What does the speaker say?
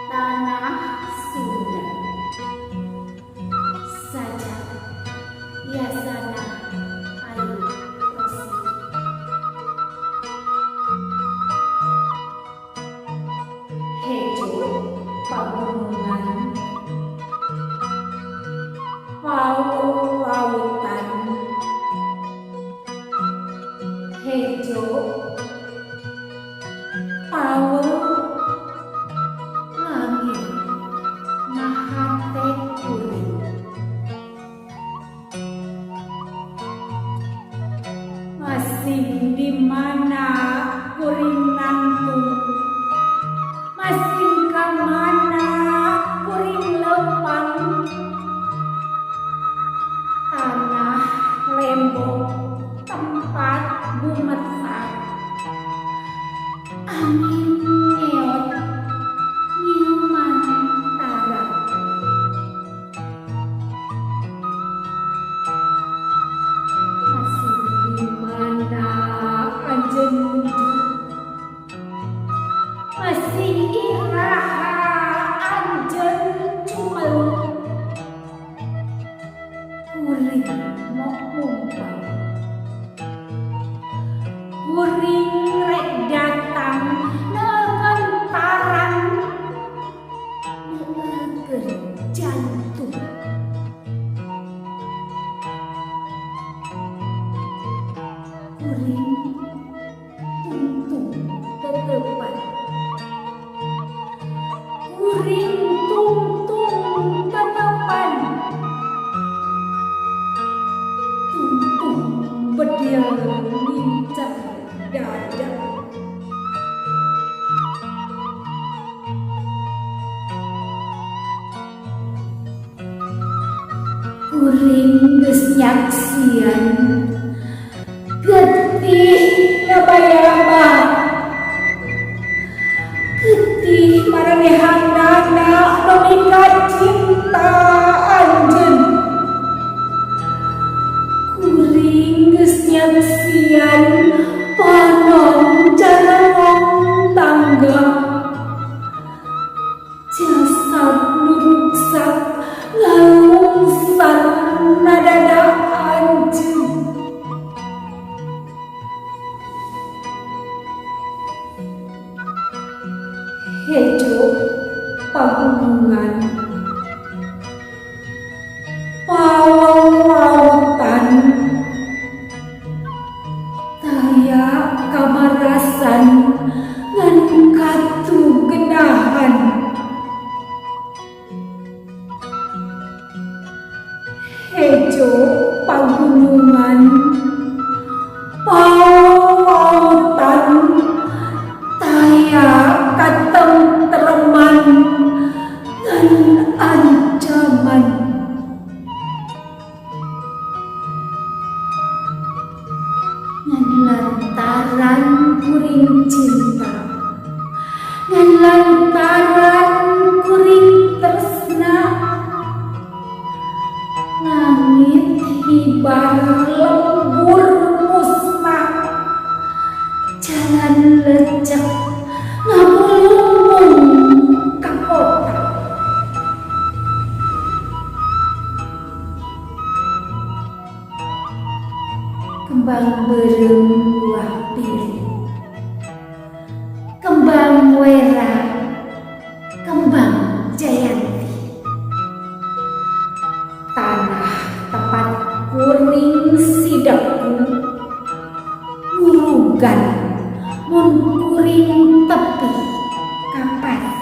Tanah Sunda. Sajak Yasana Ayu Rosi. Hejo pagunungan, pau lautan, hejo pau langit ngahate kuring. Masing di mana kuring nangtung, masing ka mana kuring lempang. Tanah lembok tempat gumetar, angin ngeot nyiuman tarang. Masing di mana anjeun nuju, masing iraha anjeun cumelu. Kuring mok mumpang, kuring rek datang neukeun tarang, neukeun jantung. Kuring tungtung tetepan, kuring tungtung tetepan, tungtung bedil ngincer dada. Kuring geus nyaksian getih ngabaya-baya, getih maranehanana nu mikacinta anjeun. Kuring geus nyaksian panon carangong tangga, jasad nu ruksak ngalungsar na dada anjeun. Hejo pagunungan, pawang lautan, taya kamarasan ngan katu genahan. Hejo pagunungan, pawang lautan, taya katentreman ngan ancaman. Ngan lantaran kuring cinta, ngan lantaran kuring tresna, langit hibar lembur musnah, jalan lecek ngabulumbung ka kota. Kembang beureum buah piring, kembang wera, kembang jayanti. Tanah tempat kuring sideku murugan mun kuring tepi ka pasir.